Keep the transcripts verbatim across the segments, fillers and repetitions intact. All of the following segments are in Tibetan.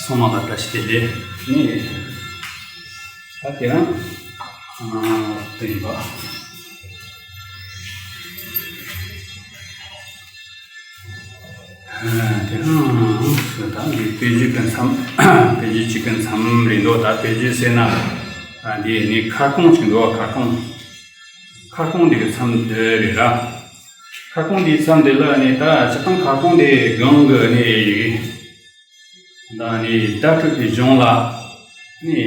ཚང་མ་ལ་བཀྲ་ཤིས་བདེ་ལེགས། ནི། ད་དེ་རིང་། ཨ། དེ་ཡིན་པ། ཨ། དེ་རིང་། ད་འདི་དཔེ་བརྗོད་ཀྱི་མཚམས། དཔེ་བརྗོད་ཅིག་གི་མཚམས་རེད་འདུག་ད་དཔེ་བརྗོད་ཟེར་ན། ཨ། འདི་ནི་ཁ་སྐོང་ཅིག་འདུག་ཁ་སྐོང་། ཁ་སྐོང་འདི་གི་མཚམས་འདི་རེད་ར། ཁ་སྐོང་འདིའི་མཚམས་འདི་ལ་ནི་ད་སྤྱིར་བཏང་ཁ་སྐོང་འདི་གང་གི་ནི་ཡི་གེ། ད་ནི་བརྡ་སྤྲོད་པའི་གཞུང་ལ། ནི།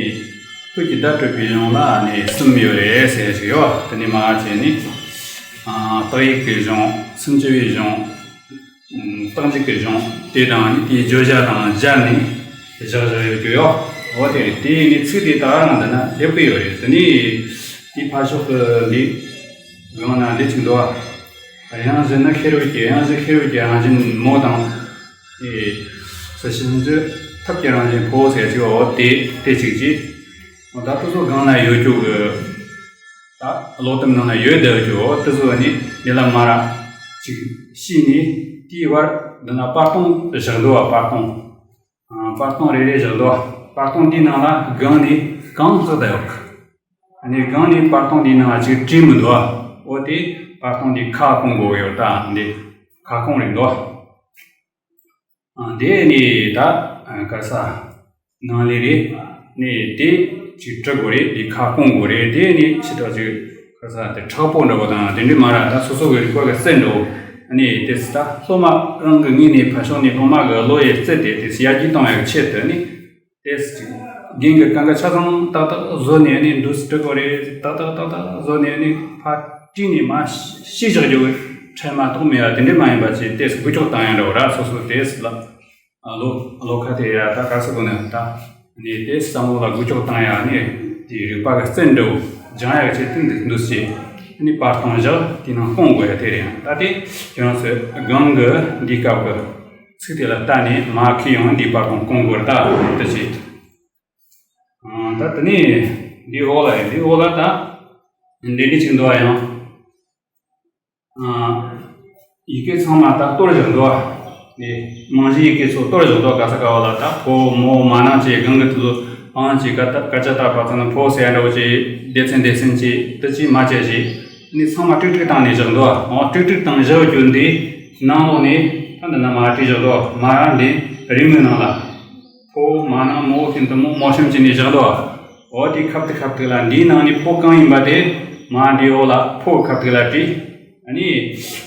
བོད་ཀྱི་བརྡ་སྤྲོད་པའི་གཞུང་ལ་ནི་གསུམ་ཡོད་རེད་ཟེར་ཞིག་ཡོད། དེ་ནི་མ་བྱས་ནི། ཨ། རྟགས་ཡིག་གི་གཞུང་། སུམ་ཅུ་པའི་གཞུང་། ཨ། རྟགས་འཇུག་གི་གཞུང་དེ་དང་ནི་དེའི་བརྗོད་བྱ་དང་སྦྱར་ནས་བཞག་བཞག་ཡོད་རྒྱུ་ཡོད། འོ་དེ་རེད། དེ་ནི་ཚིག་དེ་ད་རང་འདི་ན་སླེབས་ཀྱི་ཡོད་རེད། དེ་ནི། དེའི་ཕར་ཕྱོགས་ཀྱི་འདི། གང་ན་འདི་ཅིག་འདུག་ཨ། དབྱངས་བཞི་ནི་ཤེས་རབ་ཀྱི། དབྱངས་བཞི་ཤེས་རབ་ཀྱི་རང་བཞིན་མོ་དང་། ཨེ། ས་བྱིན་གྱི་ཐབས་ཀྱི་རང་བཞིན་ཕོ་ཟེར་ཅིག་འོ་དེ་དེ་ཅིག་ཅིག་འོ་ད་དེ་ཚོ་གང་ན་ཡོད་རྒྱུ་གི། ད་ཀློག་དེབ་ནང་ན་ཡོད་བསྡད་རྒྱུ་འོ་དེ་ཚོ་ནི་འདི་ལ་མ་ར་ཅིག་ཤེས་ནས། དེའི་བར་འདི་ན་པར་སྟོང་བཞག་འདུག་ཨ། པར་སྟོང་། ཨ། པར་སྟོང་རེ་རེ་བཞག་འདུག་ཨ། པར་སྟོང་འདིའི་ནང་ལ་གང་ནས་གང་བརྩེགས་བསྡད་ཡོད་གི། ཨ་ནི་གང་ནས་པར་སྟོང་འདིའི་ནང་ཅིག་བྲིས་མི་འདུག་ཨ། འོ་དེ་པར་སྟོང་འདི་ཁ་སྐོང་དགོས་ཡོད། ད་འདི་ཁ་སྐོང་རེད་འདུག་ཨ། ཨ། དེ་ནི་ད། ཨ། ག་ས། ནང་ལས་རེད། ནི་དེ་ཅིག་བྲི་དགོས་རེད། དེ་ཁ་སྐོང་དགོས་རེད། དེ་ནི་ཕྱི་དྲག་ཅིག་ག་ས་དེ་མཁྲེགས་པོ་འདྲ་བོ་དང་དེ་འདྲ་མ་ར། ད་སོ་སོ་གི་རིག་པ་གི་རྩལ་འདྲ་བོ། ཨ་ནི་དེ་ད་སློབ་མ་རང་གི་ངོས་ནས་ཕར་ཕྱོགས་ནས་སློབ་མ་གི་བློ་ཡི་རྩལ་དེ་དེ་ཡར་རྒྱས་གཏོང་ཡག་ཆེད་དུ་ནི། དེ་རྒན་གྱི་གང་ག་ཆ་ཚང་ཏག་ཏག་བཟོ་ནས་ནི་འདུག་སེ་འབྲི་དགོས་རེད། ཏག་ཏག་ཏག་ཏག་བཟོ་ནས་ནི་ཕར་བྲིས་ནས་མར་ཤེས་བཞག་རྒྱུ་གི་ཁྲལ་མ་གཏོགས་མེད་ཡ་དེ་འདྲ་མ་ཡིན་པ་ཅིག་དེ་འགུལ་སྐྱོད་བཏང་ཡ་འདྲ་བོ་ར། སོ་སོ་དེ་ལ་ཨ་བློ་བློ་ཁ་དེ་ཡ་ད་ག་ས་གོ་ནས་ད་ནི་དེ་བསམ་བློ་ལ་འགུལ་སྐྱོད་བཏང་ཡ་ནི་དེ་རིག་པ་གི་རྩལ་འདྲ་བོ་སྦྱང་ཡ་གི་ཆེད་དུ་འདུག་སེ་ནི་པར་སྟོང་བཞག་དེ་ནང་སྐོང་དགོས་ཡ་དེ་རེད། ཡང་ད་དེ་ཁྱེད་རང་ཚོས་སྒང་གི་འདི་སྐབས་གི་ཚིག་དེ་ལ་ལྟ་ནས་མར་ཁྱེར་ཡོང་། འདི་པར་སྟོང་སྐོང་དགོས་རེད། ད་འདི་བྱེད། ཨ། ད་དེ་ནས་འདི་འོག་ལ་ཡིན། འདི་འོག་ལ་ད་འདི་འདྲ་ཅིག་འདུག་ཨ། ཡང་། ཨ། ཡི་གེ་ཚང་མ་ད་གཏོར་བཞག་འདུག་ཨ། ནི་རྨང་གཞིའི་ཡི་གེ་ཚོ་གཏོར་བཞག་འདུག་ག་ས་ག་བ་ལ་ད་ཕོ་མོ་མ་ན་ཅེས་སྒང་གི་དེ་ཚོ་པང་ཅིག་ག་ད་སྐད་ཆ་ད་པ་ཚ་ན་ཕོ་ཟེར་ཡ་འདྲ་བོ་ཅིག་སྡེ་ཚན་སྡེ་ཚན་ཅིག་དེ་ཅིག་མ་བྱས་ཤིག་ནི་ཚང་མ་ཀྲིག་ཀྲིག་བཏང་ནས་བཞག་འདུག་ཨ། འོ་ཀྲིག་ཀྲིག་བཏང་བཞག་རྒྱུ་འདི་ནང་ལོགས་ནས་ད་འདི་ན་མ་བྲིས་བཞག་འདུག་ཨ། མ་ར་འདི་རི་མོའི་ནང་ལ། ཕོ་མ་ན་མོ་ཤིན་ཏུ་མོ་མོ་གཤམ་གྱི་ནས་བཞག་འདུག་འོ་དེ་ཁབ་ཏུ་ཁབ་ཏུ་ལ་འདིའི་ནང་ནས་ཕོ་གང་ཡིན་པ་དེ་མ་འདིའི་འོག་ལ་ཕོ་ཁབ་ཏུ་ལ་བྲིས། ཨ་ནི་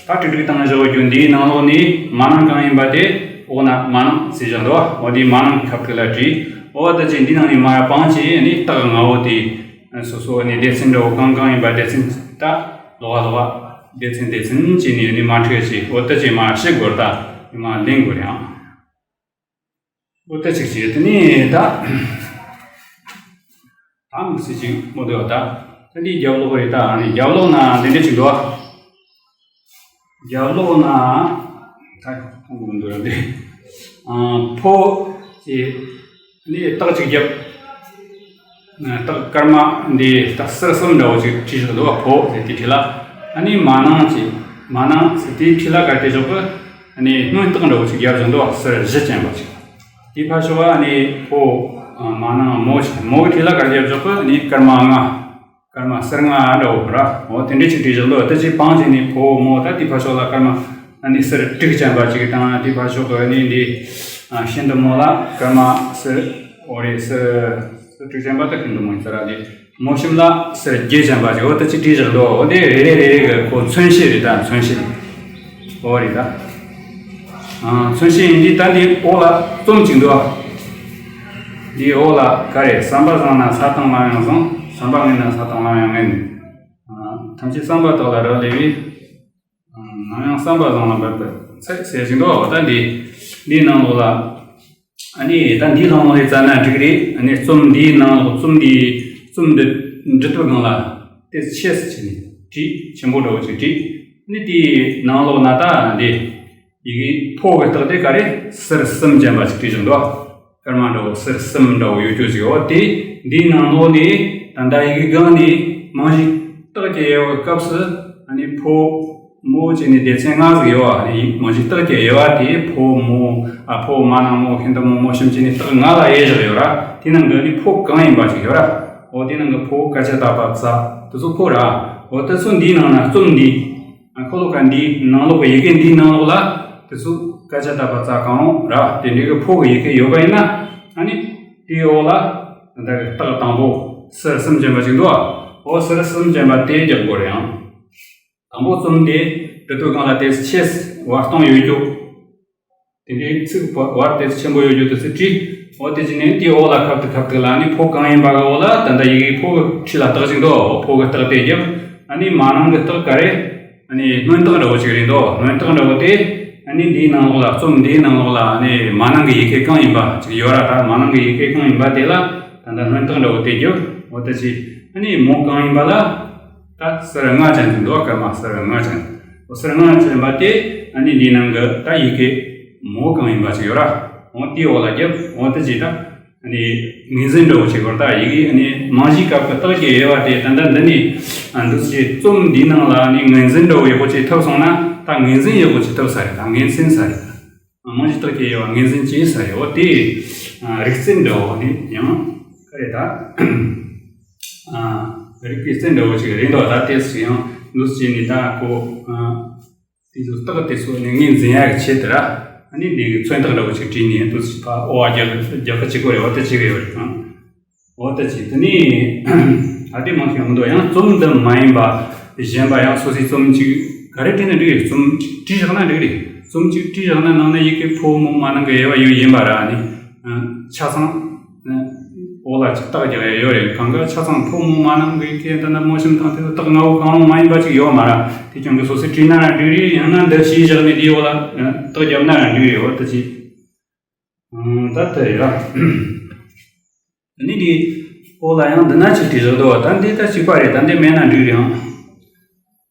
ད་ཀྲིག་ཀྲིག་བཏང་བཞག་རྒྱུ་འདིའི་ནང་ལོགས་ནས་མ་ན་གང་ཡིན་པ་དེ་འོག་ན་མ་ན་ཟེར་བཞག་འདུག་འོ་དེ་མ་ན་གི་ཁབ་ཏུ་ལ་བྲིས། འོ་ད་ཅི་འདི་ནང་ནས་མ་ར་པང་ཅི་ཨ་ནི་རྟགས་ལྔ་བོ་དེ་སོ་སོ་ཨ་ནི་སྡེ་ཚན་འདྲ་བོ་གང་གང་ཡིན་པ་སྡེ་ཚན་ད་ལོག་ག་ལོག་ག་སྡེ་ཚན་སྡེ་ཚན་བྱས་ནས་ཨ་ནི་མ་འཁྲིད་ཅིག་འོ་ད་ཅི་མ་ཤེས་དགོས་རེད། ད་མ་ལེན་དགོས་རེད་ཨང་། འོ་ད་ཅིག་བྱས་དེ་ནས་ད། ད་དམིགས་བསལ་ཅིག་མོ་དེ་བ་ད། ད་འདི་རྒྱབ་ལོགས་རེད། ད་ཨ་ནི་རྒྱབ་ལོགས་ན་འདི་འདྲ་ཅིག་འདུག་རྒྱབ་ལོགས་ན། ད་མཐོང་གི་མི་འདུག་ར་འདི། ཨ། ཕོ། ཅེ། ནི་རྟགས་ཅིག་རྒྱབ། རྟགས་སྐར་མ་འདི་རྟགས་གསེར་གསུམ་འདྲ་བོ་ཅིག་བྲིས་བཞག་འདུག་ཕོ་ཟེར་དེ་བྲིས་ལ། ཨ་ནི་མ་ན་ཅེ། མ་ན་ཟེར་དེ་བྲིས་ལ་ག་དེ་འཇོག་གི། ཨ་ནི་སྔོན་རྟགས་འདྲ་བོ་ཅིག་རྒྱབ་བཞག་འདུག་གསེར་བཞི་ཅན་པ་ཅིག་དེའི་ཕར་ཕྱོགས་ཨ་ནི་ཕོ། ཨ། མ་ན་མོ་ཞིག་མོ་གི་ཐད་ལ་ག་རེ་རྒྱབ་ཆོག་གི། ཨ་ནི་སྐར་མ་ལྔ། སྐར་མ་གསེར་ལྔ་འདྲ་བོ་ར། འོ་དེ་འདྲ་ཅིག་བྲིས་བཞག་ལོ། ད་ཅིག་པང་ཅིག་ནི་ཕོ་མོ། ད་དེའི་ཕར་ཕྱོགས་ལ་སྐར་མ་ཨ་ནི་གསེར་དྲུག་ཅན་པ་ཅིག་དང་། དེའི་ཕར་ཕྱོགས་གི་ཨ་ནི་འདི། ཨ། ཤིན་ཏུ་མོ་ལ་སྐར་མ་གསེར། འོ་རེད། གསེར་གསེར་དྲུག་ཅན་པ་ད་ཤིན་ཏུ་མོ་ཡིན་ས་ར། དེ་མོ་གཤམ་ལ་གསེར་བརྒྱད་ཅན་པ་ཅིག་འོ་ད་ཅིག་བྲིས་བཞག་ལོ། འོ་དེ་རེ་རེ་རེ་རེ་གི་ཁོ་མཚོན་བྱེད་རེད། ད་མཚོན་བྱེད། འོ་རེད་ད། ཨ། མཚོན་བྱེད་ཡིན་དུས་ད་འདི་འོག་ལ་རྩོམ་གཅིག་འདུག་ཨ། འདིའི་འོག་ལ་ག་རེ། བསམ་པ་བཟང་ན་ས་དང་ལམ་ཡང་བཟང་། བསམ་པ་ངན་ན་ས་དང་ལམ་ཡང་ངན། ཨ། ཐམས་ཅད་བསམ་པ་དག་ལ་རག་ལས་པས། ཨ། ལམ་ཡང་བསམ་པ་བཟང་ལ་འབད་པར་འཚལ་ཟེར་གཅིག་འདུག་ཨ། ད་འདི་འདིའི་ནང་ལོགས་ལ། ཨ་ནི་ད་འདིའི་ལྷག་མ་ལས་བཙལ་ན་འགྲིག་རེད། ཨ་ནི་རྩོམ་འདིའི་ནང་ལོགས། རྩོམ་འདི་རྩོམ་འདི་འབྲི་དུས་སྒང་ལ་དེ་ཆེ་སུ་ཕྱིན་ནས་བྲིས། ཆེན་པོ་འདྲ་བོ་ཅིག་བྲིས། ཨ་ནི་དེའི་ནང་ལོགས་ན་ད་འདི་ཡི་གེ་ཕོ་གི་རྟགས་དེ་ག་རེ། གསེར་གསུམ་ཅན་པ་ཅིག་བྲིས་བཞག་འདུག་སྐར་མ་འདྲ་བོ་གསེར་གསུམ་འདྲ་བོ་ཡོད་རྒྱུ་ཅིག་འོ་དེ་འདིའི་ནང་ལོགས་ནས་ད་ལྟ་ཡི་གེ་སྒང་ནས་རྨང་གཞི་རྟགས་ཀྱི་དབྱེ་བའི་སྐབས་སུ་ཨ་ནི་ཕོ། མོ་བྱས་ནས་སྡེ་ཚན་ལྔ་ཟིག་ཡོད་བ། ནི་མ་གཞི་རྟགས་ཀྱི་དབྱེ་བ་དེ་ཕོ་མོ། ཨ། ཕོ་མ་ནང་མོ། ཧན་ཏ་མོ། མོ་གཤམ་བྱས་ནས་རྟགས་ལྔ་ལ་དབྱེ་བཞག་ཡོད་ར། དེ་ནང་གི་ནི་ཕོ་གང་ཡིན་པ་ཅིག་ཡོད་ར། འོ་དེ་ནང་གི་ཕོ་ཀ་ཅ་ཏ་པ་ཙ་དེ་ཚོ་ཕོ་ར། འོ་དེ་ཚོ་འདིའི་ནང་ན་རྩོམ་འདི། ཨ། ཁོ་ལོ་ཀ་འདིའི་ནང་ལོགས་ཀྱི་ཡི་གེ་འདིའི་ནང་ལོགས་ལ་དེ་ཚོ་ཀ་ཅ་ཏ་པ་ཙ་གང་རུང་ར། དེ་འདྲའི་གི་ཕོ་གི་ཡི་གེ་ཡོད་པ་ཡིན་ན། ཨ་ནི་དེའི་འོག་ལ་ད་ལྟ་གི་རྟགས་དང་པོ་སི་རུ་གསུམ་ཅན་པ་ཅིག་འདུག་ཨ། འོ་སི་རུ་གསུམ་ཅན་པ་དེ་རྒྱག་དགོས་རེད་ཨང་། དང་པོ་རྩོམ་དེ་འབྲི་དུས་སྒང་ལ་དེ་ཆེ་བར་སྟོང་ཡོད་རྒྱུ། དེ་འདྲའི་ཚིག་བར་དེ་ཆེན་པོ་ཡོད་རྒྱུ་དེ་ཚོ་བྲིས། འོ་དེ་ཅི་ནས་དེའི་འོག་ལ་ཁབ་ཏུ་ཁབ་ཏུ་ལ་ནི་ཕོ་གང་ཡིན་པ་གི་འོག་ལ་ད་ལྟ་ཡི་གེའི་ཕོ་གི་འཁྲིས་ལ་རྟགས་ཅིག་འདུག་ཕོ་གི་རྟགས་དེ་རྒྱབ། ཨ་ནི་མ་ནང་གི་རྟགས་ག་རེ། ཨ་ནི་སྣོན་རྟགས་འདྲ་བོ་ཅིག་རེད་འདུག་སྣོན་རྟགས་འདྲ་བོ་དེ། ཨ་ནི་འདིའི་ནང་ལོགས་ལ་རྩོམ་འདིའི་ནང་ལོགས་ལ་ཨ་ནི་མ་ནང་གི་ཡི་གེ་གང་ཡིན་པ་ཅིག་ཡོད་ར། ད་མ་ནང་གི་ཡི་གེ་གང་ཡིན་པ་དེ་ལ་ད་ལྟ་སྣོན་རྟགས་འདྲ་བོ་དེ་རྒྱབ། འོ་ད་ཅི། ཨ་ནི་མོ་གང་ཡིན་པ་ལ། ད་སི་རུ་ལྔ་ཅན་ཟིག་འདུག་སྐར་མ་སི་རུ་ལྔ་ཅན། འོ་སི་རུ་ལྔ་ཅན་པ་དེ་ཨ་ནི་འདིའི་ནང་གི་ད་ཡི་གེ་མོ་གང་ཡིན་པ་ཅིག་ཡོད་ར། འོ་དེའི་འོག་ལ་རྒྱབ། འོ་དེ་ཅི་ད། ཨ་ནི་ངོས་འཛིན་འདྲ་བོ་ཅིག་བར་ད་ཡི་གེ་ཨ་ནི་རྨང་གཞིའི་སྐབས་ཀྱི་རྟགས་ཀྱི་དབྱེ་བ་དེ་ད་ལྟ་འདི་ནས་འདུག་སེ་རྩོམ་འདིའི་ནང་ལ་ཨ་ནི་ངོས་འཛིན་འདྲ་བོ་ཡག་པོ་ཅིག་ཐུབ་སོང་ན། ད་ངོས་འཛིན་ཡག་པོ་ཅིག་ཐུབ་ས་རེད། ད་ངོས་འཛིན་ས་རེད། རྨང་གཞིའི་རྟགས་ཀྱི་དབྱེ་བ་ངོས་འཛིན་བྱེད་ས་རེད། འོ་དེ་རིག་རྩལ་འདྲ་བོ་ནི་ཡང་ག་རེ་ད། རིག་པའི་རྩལ་འདྲ་བོ་ཅིག་རེད་འདུག་ད་དེ་སུ་ཡང་འདུག་སེ་བྱས་ནས་ད་ཁོ། དེ་ཚོ་རྟགས་དེ་ཚོ་ནི་ངོས་འཛིན་ཡག་གི་ཆེད་དུ་ར། ཨ་ནི་འདི་གི་མཚོན་རྟགས་འདྲ་བོ་ཅིག་བྲིས་ནས་འདུག་སེ་ཕར་ཨོ་བ་རྒྱག་རྒྱག་གི་བྱེད་དགོས་རེད། འོ་དེ་བྱེད་གི་ཡོད་རེད་ཨང་། འོ་དེ་བྱས་དེ་ནས། ད་དེ་མང་ཞིག་མི་འདུག་ཡང་རྩོམ་འདི་མ་ཡིན་པ་གཞན་པ་ཡང་སོ་སོའི་རྩོམ་ཅིག་ག་རེ་བྲིས་ན་འགྲིག་རེད། རྩོམ་ཅིག་བྲིས་བཞག་ན་འགྲིག་རེད། རྩོམ་ཅིག་བྲིས་བཞག་ན་ནང་ན་ཡི་གེ་ཕོ་མོ་མ་ནང་གི་དབྱེ་བ་ཡོད་ཡིན་པ་ར་ནི། ཆ་ཚང་། འོག་ལ་ཅིག་རྟགས་རྒྱག་ཡ་ཡོད་རེད། གང་ག་ཆ་ཚང་ཕོ་མོ་མ་ནང་གི་ཡི་གེ་ད་ནི་མོ་གཤམ་དང་དེ་ཚོ་རྟགས་ལྔ་བོ་གང་རུང་མ་ཡིན་པ་ཅིག་ཡོད་མ་ར། དེ་ཀྱང་གི་སོ་སོས་བྲིས་ན་ར་འགྲིག་རེད། ཡང་ན་འདི་ཞེས་བཞག་ནས་དེའི་འོག་ལ་རྟགས་བརྒྱབ་ན་ར་འགྲིག་རེད། འོ་ད་ཅི། ད་དེ་རེད་ར། ད་ནི་དེའི་འོག་ལ་ཡང་འདི་ན་ཅིག་བྲིས་བཞག་འདུག་ད་འདི་ད་གཅིག་པ་རེད། ད་འདི་མེད་ན་འགྲིག་རེད་ཨང་།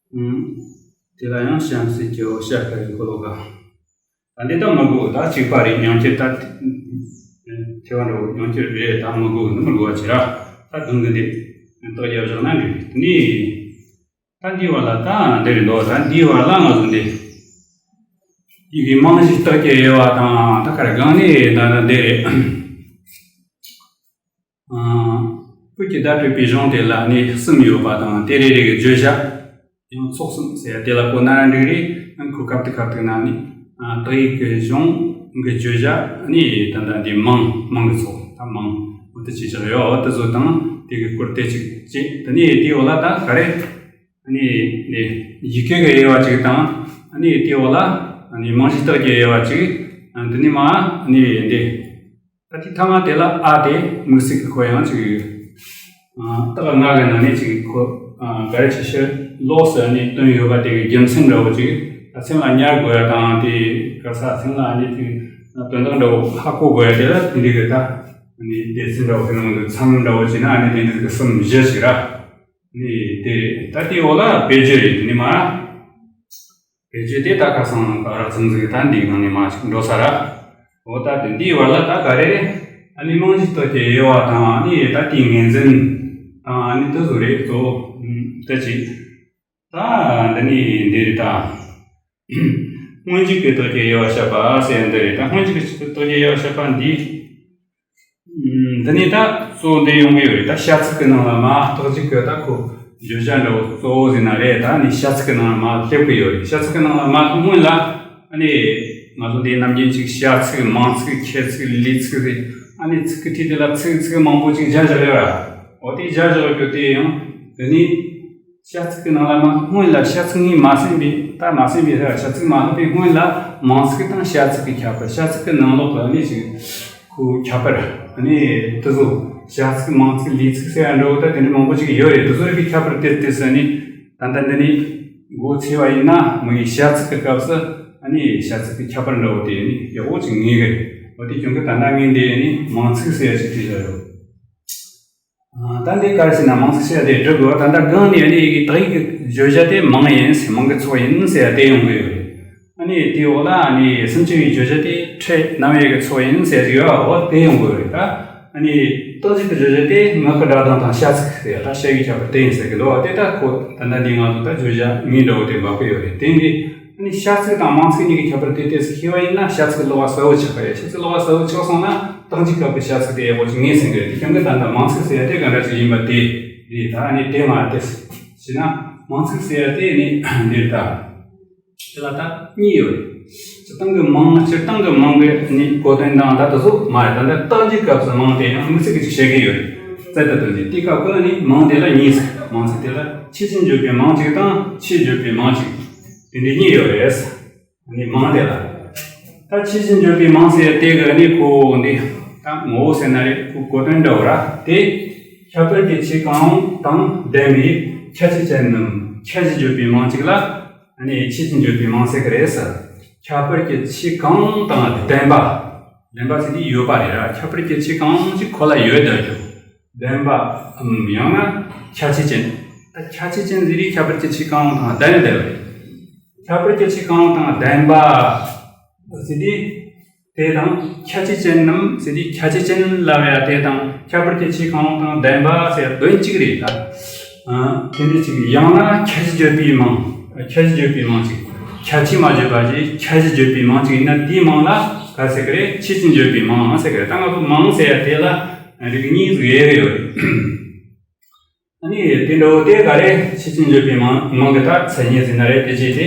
དེ་ལ་ཡང་གཤམ་གསལ་གྱི་འོ་ཤ་ཁ་ཡི་ཁོ་ལོ་ག་ད་འདི་ད་མི་དགོས། ད་གཅིག་པ་རེད། ཉམས་ཁྱེར་ད་ཐེ་བ་འགྲོ་ཉམས་ཁྱེར་རེད། ད་མི་དགོས་ནི་མི་དགོས་པ་བྱེད་ར། ད་དུང་གི་འདི་རྟགས་རྒྱབ་བཞག་ན་འགྲིག་རེད། དེ་ནས་ད་འདིའི་བར་ལ་ད་འདི་རེད་འདུག་ད་འདིའི་བར་ལ་ང་ཚོ་འདི་ཡི་གེ་རྨང་གཞིའི་རྟགས་ཀྱི་དབྱེ་བ་དང་ད་ག་རེ་སྒང་ནས་ད་ད་འདི་རེད། བོད་ཀྱི་བརྡ་སྤྲོད་པའི་གཞུང་དེ་ལ་ནི་གསུམ་ཡོད་པ་དང་། དེ་རེ་རེ་གི་བརྗོད་བྱ་ཡང་ཚོགས་གསུམ་ཟེར་དེ་ལ་གོ་ན་ར་འགྲིག་རེད། ཁོ་སྐབས་དེ་སྐབས་དེ་ན་ནི་རྟགས་ཡིག་གི་གཞུང་གི་བརྗོད་བྱ་ནི་ད་ལྟ་འདི་མིང་མིང་གི་ཚོགས་ད་མིང་འོ་དེ་ཅི་ཆགས་ཡོད། འོ་དེ་ཚོ་དང་དེ་གི་སྐོར་དེ་ཅིག་ཅེས། དེ་ནས་དེའི་འོག་ལ་ད་ག་རེ་ནི་ནི་ཡི་གེ་གི་དབྱེ་བ་ཅིག་དང་། ནི་དེའི་འོག་ལ་ནི་རྨང་གཞིའི་རྟགས་ཀྱི་དབྱེ་བ་ཅིག་འདི་ནི་མ་ནི་འདི། ད་དེ་ཐ་མ་དེ་ལ་ཨ་དེ་དམིགས་བསལ་གྱི་ཁོ་ཡང་ཅིག་རྟགས་ལྔ་གི་ནང་ནས་ཅིག་ཁོ་ག་རེ་ཆེ་ཤོས་ལོགས་སུ་ནི་བཏོན་ཡོད་པ་དེ་གི་རྒྱུ་མཚན་འདྲ་བོ་ཅིག་ད་སེམས་ལ་ཉར་དགོས་ཡ་དང་། དེ་ག་ས་སེམས་ལ་ནི་དེ་དོན་དག་འདྲ་བོ་ཧ་གོ་དགོས་ཡ་དེ་ལ་དེ་འདྲའི་གི་ད་ནི་སྡེ་ཚན་འདྲ་བོ་དེ་ནང་དུ་མཚམས་འདྲ་བོ་བྱས་ན་ནི་དེ་འདྲའི་གི་གསུམ་བཞི་ཞིག་ར། ནི་དེ་རེད། ད་དེའི་འོག་ལ་བེད་སྤྱོད་རེད། དེ་ནི་མ། བེད་སྤྱོད་དེ་ད་ཁ་སང་རགས་ཙམ་ཟིག་ད་འདིའི་སྒང་ནས་མ་ཞིག་འགྲོ་ས་ར། འོ་ད་དེ་འདིའི་བར་ལ་ད་ག་རེ་རེད། ཨ་ནི་རྨང་གཞིའི་རྟགས་ཀྱི་དབྱེ་བ་དང་། ཨ་ནི་ད་དེའི་ངོས་འཛིན་དང་། ཨ་ནི་དེ་ཚོ་རེད། གཙོ་བོ་ད་ཅི། ད་འདི་ནི་འདི་རེད་ད། སྔོན་འཇུག་གི་རྟགས་ཀྱི་དབྱེ་བ་བཤད་པ་ཟེར་འདི་རེད། ད་སྔོན་འཇུག་གི་རྟགས་ཀྱི་དབྱེ་བ་བཤད་པ་འདི། འདི་ནི་ད་གཙོ་བོ་འདི་ཡོང་གི་ཡོད་རེད། ད་བྱ་ཚིག་གི་ནང་ལ་མ་རྟགས་གཅིག་གི་ད་ཁོ་བརྗོད་བྱ་འདྲ་བོ་གཙོ་བོ་ཟེར་ན་རེད། ད་ནི་བྱ་ཚིག་གི་ནང་ལ་མ་སླེབས་གི་ཡོད་རེད། བྱ་ཚིག་གི་ནང་ལ་མ་སྔོན་ལ་ཨ་ནི་ང་ཚོ་འདི་ནམ་རྒྱུན་ཅིག་བྱ་ཚིག་མང་ཚིག་ཁྱད་ཚིག་ལས་ཚིག་རེད། ཨ་ནི་ཚིག་གི་ཐད་དེ་ལ་ཚིག་ཚིག་མང་པོ་ཅིག་སྦྱར་བཞག་ཡོད་ར། འོ་དེ་སྦྱར་བཞག་རྒྱུ་དེ་ཡང་དེ་ནི། བྱ་ཚིག་གི་ནང་ལ་མ་སྔོན་ལ་བྱ་ཚིག་ནི་མ་ཟིན་པའི། ད་མ་ཟིན་པའི་བྱ་ཚིག་མ་ལྷག་པའི་སྔོན་ལ་མང་ཚིག་དང་བྱ་ཚིག་གི་ཁྱད་པར། བྱ་ཚིག་གི་ནང་ལོགས་ལ་ནི་ཅིག་ཁོ་ཁྱད་པར་ནི་དེ་ཚོ་བྱ་ཚིག་མང་ཚིག་ལས་ཚིག་ཟེར་ཡ་འདྲ་བོ་ད་དེ་འདྲ་མང་པོ་ཅིག་ཡོད་རེད། དེ་ཚོ་རིགས་ཀྱི་ཁྱད་པར་དེ་དེ་ཟེར་ནི། ད་ལྟ་འདི་ནི་མགོ་ཚོས་པ་ཡིན་ན་མི་གི་བྱ་ཚིག་གི་སྐབས་སུ་ནི་བྱ་ཚིག་གི་ཁྱད་པར་འདྲ་བོ་དེ་ནི་ཡག་པོ་ཅིག་ངེས་གི་རེད། འོ་དེ་རྐྱེན་གྱིས་ད་ལྟ་ངས་འདི་ནི་མང་ཚིག་ཟེར་ཡ་ཅིག་བྲིས་བཞག་ཡོད། ད་འདི་ག་རེ་ཟེར་ན་མང་ཚིག་ཟེར་ཡ་དེ་འགྲིག་གི། ད་ལྟ་སྒང་ནས་ནི་ཡི་གེ་དག་ཡིག་གི་བརྗོད་བྱ་དེ་མང་ཡིན་ཟེར། མང་གི་ཚོགས་ཡིན་ཟེར་ཡ་དེ་ཡོང་གི་ཡོད་རེད། ཨ་ནི་དེའི་འོག་ལ་ཨ་ནི་སུམ་ཅུ་པའི་བརྗོད་བྱ་དེ་ཕྲད་རྣམ་དབྱེ་གི་ཚོགས་ཡིན་ཟེར་ཡ་ཅིག་ཡོད་པ། འོ་དེ་ཡོང་གི་ཡོད་རེད། ད་ཨ་ནི་ རྟགས་ཅན་དུ་བརྗོད་བྱ་དེ་ངག་གི་སྒྲ་གདངས་དང་བྱ་ཚིག་ཟེར་ཡ། ད་བྱ་བའི་ཁྱད་པར་དེ་ཡིན་ཟེར་གི་འདུག་བ། དེ་ད་ཁོ་ད་ལྟ་འདི་ང་ཚོ་ད་བརྗོད་བྱ་ངེས་འདྲ་བོ་དེ་འབབ་གི་ཡོད་རེད། དེ་འདི་ཨ་ནི་བྱ་ཚིག་དང་མིང་ཚིག་གཉིས་ཀྱི་ཁྱད་པར་དེ་ཏོག་ཙམ་ཤེས་པ་ཡིན་ན་བྱ་ཚིག་ཀློག་པ་གསལ་བོ་ཆགས་པ་རེད། བྱ་ཚིག་ཀློག་པ་གསལ་བོ་ཆགས་སོང་ན་རྟགས་ཅན་སྐབས་ཀྱི་བྱ་ཚིག་དེ་ཡག་པོ་ཅིག་ངེས་ཟིན་གི་རེད། དེ་རྐྱང་གི་ད་ལྟ་མིང་ཚིག་ཟེར་ཡ་དེ་ག་འདྲ་ཅིག་ཡིན་པ་དེ་རེད། ད་ཨ་ནི་དེ་མ་དེ་བྱས་ན་མིང་ཚིག་ཟེར་ཡ་དེ་ནི་འདིར་ད། དེ་ལ་ད་གཉིས་ཡོད་རེད། སྤྱིར་བཏང་གི་མིང་། སྤྱིར་བཏང་གི་མིང་གི་ནི་གོ་དོན་དང་ད་དེ་ཚོ་མ་རེད། ད་ལྟ་རྟགས་ཀྱི་སྐབས་སུ་མིང་དེ་ཡང་དམིགས་བསལ་གྱི་ཅིག་བཤད་ཀྱི་ཡོད་རེད། རྩལ་དུ་བཏོན་ཏེ་དེའི་སྐབས་ཀྱི་ནི་མིང་དེ་ལ་གཉིས་ཟེར། མིང་ཚིག་དེ་ལ་ཆོས་ཅན་བརྗོད་པའི་མིང་གཅིག་དང་ཆོས་བརྗོད་པའི་མིང་གཅིག་དེ་འདྲའི་གཉིས་ཡོད་རེད། ནི་མིང་དེ་ལ། ད་ཆོས་ཅན་བརྗོད་པའི་མིང་ཟེར་དེ་གི་ནི་ཁོ་འདི་ད་ངོ་བོ་ཟེར་ན་རེད། ཁོ་གོ་དོན་འདྲ་བོ་ར། དེ་ཁྱད་པར་གྱི་ཆོས་གང་རུང་དང་ལྡན་པའི་ཁྱད་ཆོས་ཅན་ནམ་ཁྱད་གཞི་བརྗོད་པའི་མིང་གཅིག་ལ། ཨ་ནི་ཆོས་ཅན་བརྗོད་པའི་མིང་ཟེར་གི་རེད་ཟེར། ཁྱད་པར་གྱི་ཆོས་གང་དང་ལྡན་པ། ལྡན་པ་ཟེར་དུས་ཡོད་པ་རེད་ར། ཁྱད་པར་གྱི་ཆོས་གང་ཞིག་ཁོ་ལ་ཡོད་བསྡད་རྒྱུ། ལྡན་པའམ་ཡང་ན་ཁྱད་ཆོས་ཅན། ད་ཁྱད་ཆོས་ཅན་ཟེར་དུས་ཁྱད་པར་གྱི་ཆོས་གང་དང་ལྡན་བསྡད་པ་རེད། ཁྱད་པར་གྱི་ཆོས་གང་དང་ལྡན་པ་ཟེར་དུས། དེ་དང་ཁྱད་ཆོས་ཅན་ནམ་ཟེར་དུས་ཁྱད་ཆོས་ཅན་ལབ་ཡ་དེ་དང་ཁྱད་པར་གྱི་ཆོས་གང་དང་ལྡན་པ་ཟེར་དོན་གཅིག་རེད་ད། ཨ། དེ་འདྲ་ཅིག་ཡང་ན་ཁྱད་གཞི་བརྗོད་པའི་མིང་། ཁྱད་གཞི་བརྗོད་པའི་མིང་ཅིག་ཁྱད་ཆོས་མ་བརྗོད་པ་ཅིག་ཁྱད་གཞི་བརྗོད་པའི་མིང་ཅིག་ཡིན་ན་དེའི་མིང་ལ་ག་ཟེར་གི་རེད། ཆོས་ཅན་བརྗོད་པའི་མིང་ཟེར་གི་རེད། ད་ང་ཚོ་མིང་ཟེར་ཡ་དེ་ལ་རིགས་གཉིས་ཟིག་ཡོད་གི་ཡོད་རེད། ཨ་ནི་དེ་འདྲ་བོ་དེ་ག་རེ་ཆོས་ཅན་བརྗོད་པའི་མིང་མིང་གི་ད་མཚན་ཉིད་ཟེར་ན་རེད། དེ་བྱས་ཏེ།